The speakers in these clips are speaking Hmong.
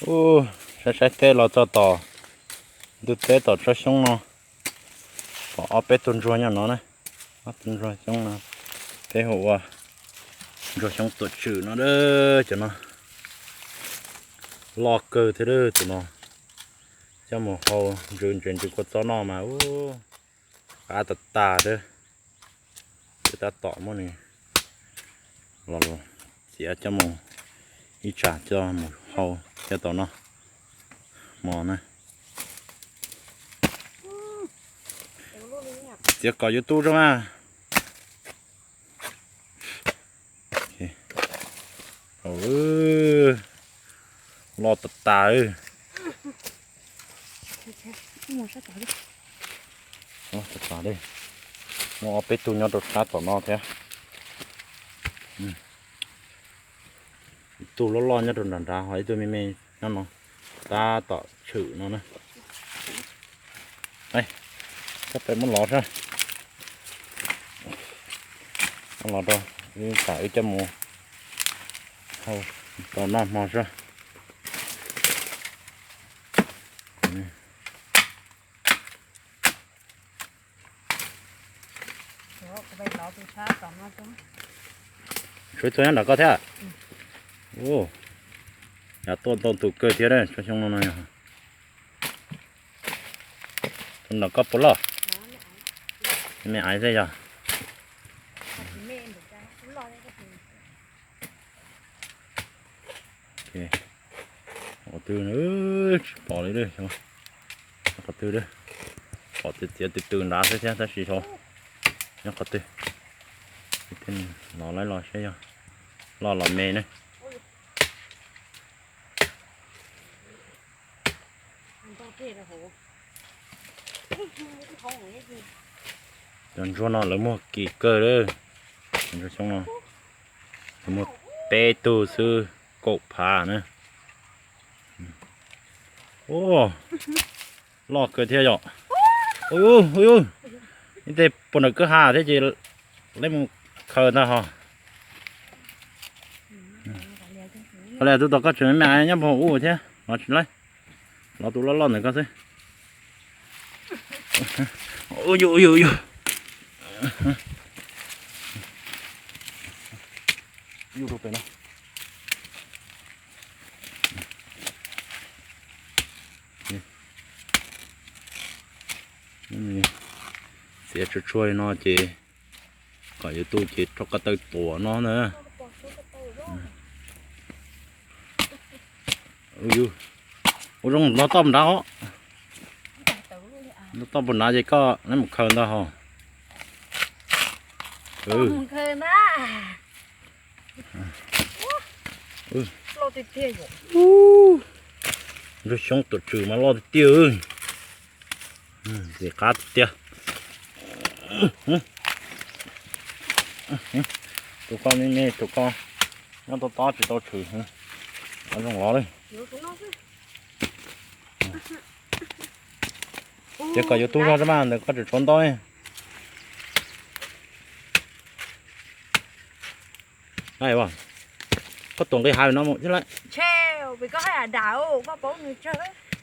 Ub, saib saib teb los txog tom ntug teb tom tsob xyoob no, pom ob peb tug ntsuag nyob no na. Ob tug ntsuag xyoob no, peb hu ua ntsuag xyoob tuam tswm no. Cov no loj kawg thiab tus no, coj mus hau ntsws ntses ntsws kua txob noj mas ub, qab tas tas thiab. Tab tom muab nws los txiav coj mus ib tsam coj mus hau coj tau noj hmo na. Txiav kom yuav tu rau mas. Loj tas tas. Muaj ob peb tug nyob rau sab tom no thiab. Ib tug loj loj nyob rau nram nrad, ho ib tug me me nyob no, tab tom tshwm no na. Koj peb muab lov sab, muab lov rau, ib tsam wb coj mus hau tau noj hmo sab. Tshuav ib tug nyob nram koj thiab. Yog tuaj ntau tus kawg thiab, tsob xyoob no no yog. Tus nram koj puas loj? Me aiv xwb yog. Qhov twg tsis pom li, qhov twg, pom txiav txiav tws tws nrad xwb thiab tab sis nyob qhov twg. Los laib los saib yog loj los me ne. Cov ntsuag no lawv muag kim kawg li. Cov ntsuag xyoob no lawv muag peb tug xwb, kaum phav na. Ua loj kawg thiab yom. Ua yus, ua yus, ib teg puag nram kwj ha thiab ces lawv mus khaws ntag hos. Qhov li tus tom koj tseem me me nyob puag ub thiab los tsis laib, los tus loj loj ntawm koj xwb. Ua yus, ua yus, ua yus. Yus rau pem no. Txiav tshuav tshuav li no ces kom yuav tu ces rho ko taw tuam no na. Ua zoo los toj nrad os. Los toj puag nrad ces koj lawv mus khaws ntag hos. Ntsuag xyoob tuam tswm mas loj tiag tiag. Ntxim qab tiag tiag. Tus ko me me, tus ko nyob tob tob tsis tau tshwm. Zoo los li. Ces kom yuav tu zog xwb mas ntawm koj tseem tshuav ntau. Koj tuam nqis hav no mus thiab lawm.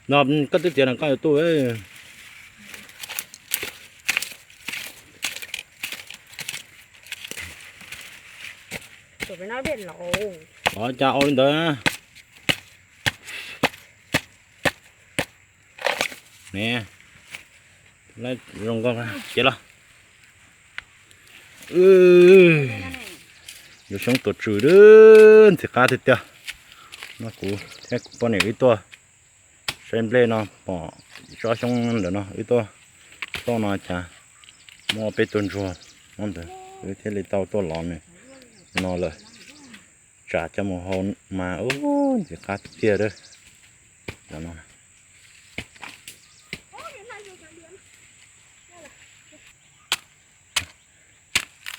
No koj twb tias no koj yuav tu. Ov, cas ua li ntawd. Ne, zoo nkauj ces los. Yuav xyoob tuam tswm ntxim qab tiag tiag. No kuv thiab kuv poj niam wb tuaj saib nplej no pom tsob xyoob ntawm no wb tuaj txoj no cas muaj peb tug ntsuag no ntawd wb thiaj li tau tuaj lov nws no lawm. Tsam coj mus hau mas ub ntxim qab tiag tiag.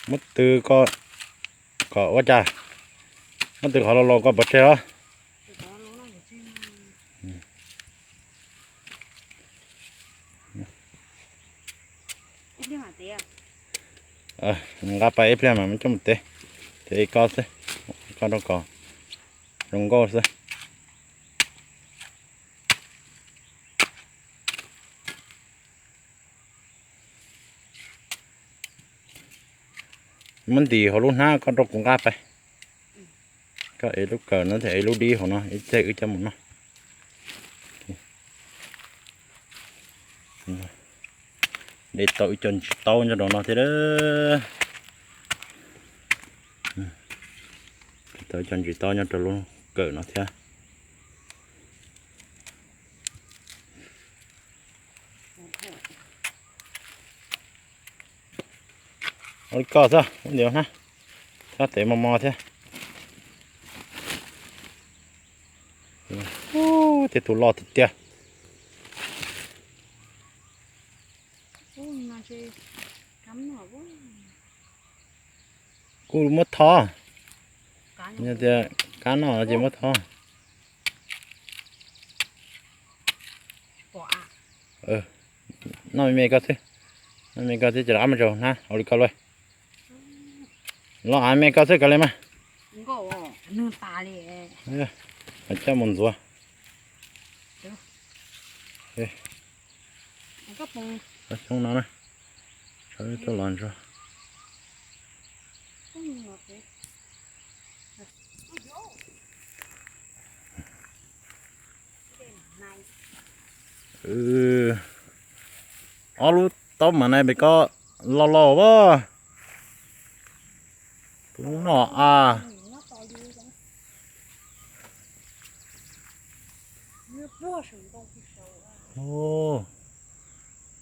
Muab tw kom ua cas, muab tw qhov los los koj pov tseg os. Nqa pais ib pliag mas muab coj mus tev, tev koj xwb, koj rau kom zoo nkauj xwb. Muab ntim hauv lub hnab koj rau kuv nqa pais. Koj ev lub kawm no thiab ev lub dib hauv no ib teg wb coj mus noj. De tau ib co ntsis taub nyob rau no thiab. Tau ib co ntsis taub nyob rau lub kawm no thiab. Ua li koj xwb, ua ntiav na, txhob tev mos mos thiab. Tej tus loj tiag tiag. Kuj muab tho, yog tias kab noj ces muab tho. Noj me me koj xwb, noj me me koj xwb ces rov qab mus zaum hnab ua li koj lawm. Los av me koj xwb kav liam mas. Coj mus ntxuav. Xyoob no na, tuaj los ntsuag. Ob lub taub mas nai pem koj los los as. Tus no a.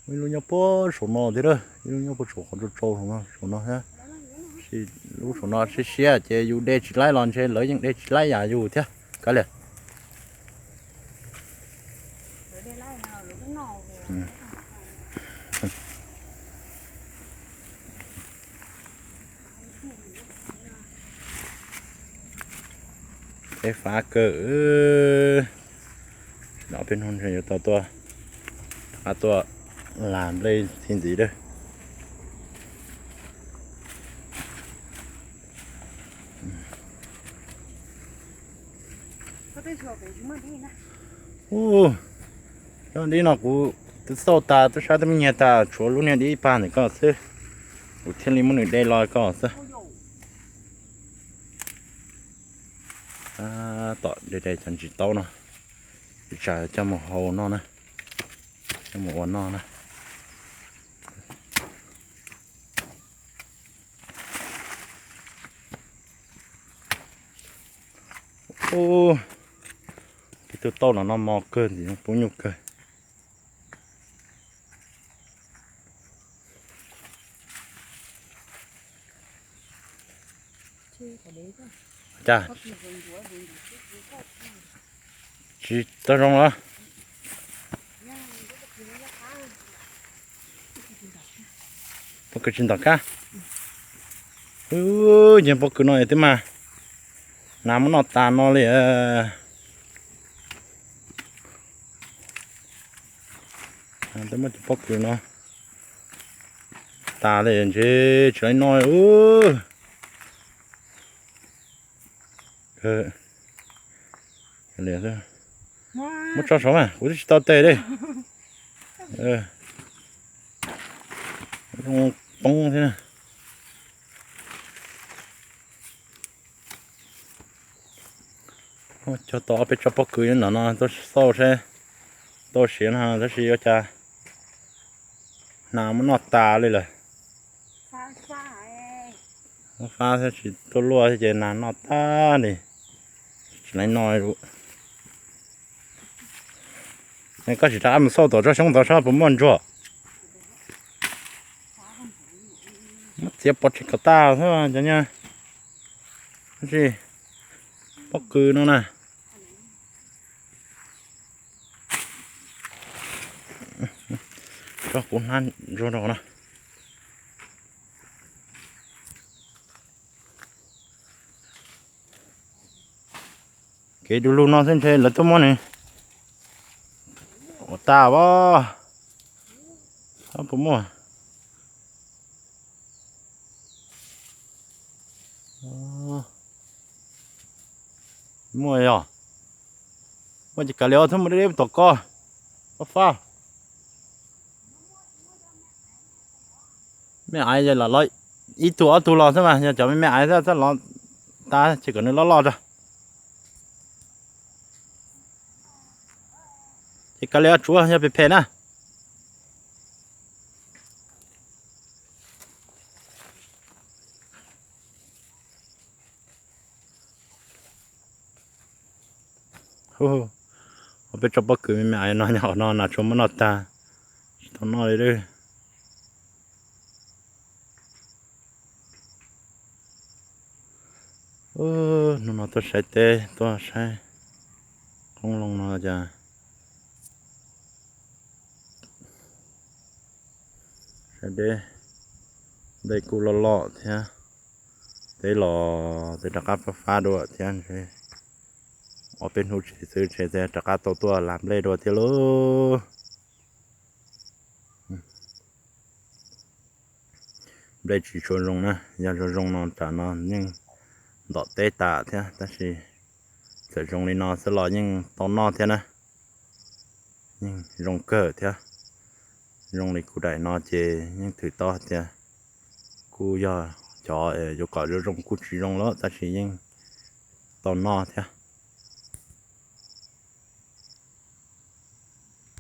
Ib lub nyob puag saum no thiab, ib lub nyob puag saum qhov tsau tsau saum no, saum no thiab. Lub saum no siab siab ces yus de tsis laib los ntshe lawv yeej de tsis laib yam yus thiab. Kav liam. Peb fab kawg. No peb hnub ntshe yuav tau tuaj, rov qab tuaj lam nplej txhiv ntxiv lawm. Ub, cov dib no kuv twb xauj tas twb saib twb me nyiag tas, tshuav lub niag dib ib pag ntawm koj xwb, kuv thiaj li muab nws de los koj xwb. Tab tom de de cov ntsis taub no, ib tsam coj mus hau noj na, coj mus ua noj na. Ub, ib tug tauj no no mos kawg ntxim pub nyuj kawg. Cas tsis tau zoo los? Pob kws tsis ntom kab. Ub, yog pob kws no twb mas hnav muab noj tas no li. Twb muab cov pob kws no tas li ntshe tsis laib noj. Muab tso saud mas kuv twb tsis tau tes li. Zoo poob thiab. Cog tau ob peb tsob pob kws nyob ntawm no tuaj xauj seb tau siav no tab sis ua cas hnav muab noj tas li lawm. Muab fab thiab tsis tuaj luaj thiab ces hnav noj tas li. Tsis laib noj. Koj sim rov qab mus xauj tom tsob xyoob ntawd saib puas muaj ntsuag. Muab txiav pov tseg kom tag xwb cov nyob. Tab sis pob kws no na. Tso kuv hnab ntsuag rau no. Kev du lug no xwb ntshe lawv tuaj muab nws ua tas as. Puas muaj? Muaj yog. Muaj ces kav liam, txhob mus deb deb tom koj. Fab fab. Me aiv yog lam lawm. Ib tug ob tug los xwb mas yog cov me me aiv xwb, txhob los tas ces kom nws loj loj tso. Ces kav liam, tsuav yog phem phem na. Hu, peb tsob pob kws me me aiv no nyob qhov no na, tsuav muab noj tag, tsis tau noj li lawm. Hnub no tuaj saib teb, tuaj saib qoob loo no cas saib deb, dej kuj loj loj thiab. Teb los teb rov qab fab fab dua thiab. Ob peb hnub tsev xwb tsev rov qab tau tuaj lav nplej dua thiab lauj. Nplej tsis tshua zoo na, yog zoo zoo no tsam no yeej ntom teb tas thiab, tab sis txawm zoo li no xwb los yeej tau noj thiab na. Yeej zoo kawg thiab. Zoo li kuv daim no ces yeej thwm tau tias kuj yog cov yuav kom zoo zoo kuj tsis zoo lawm, tab sis yeej tau noj thiab.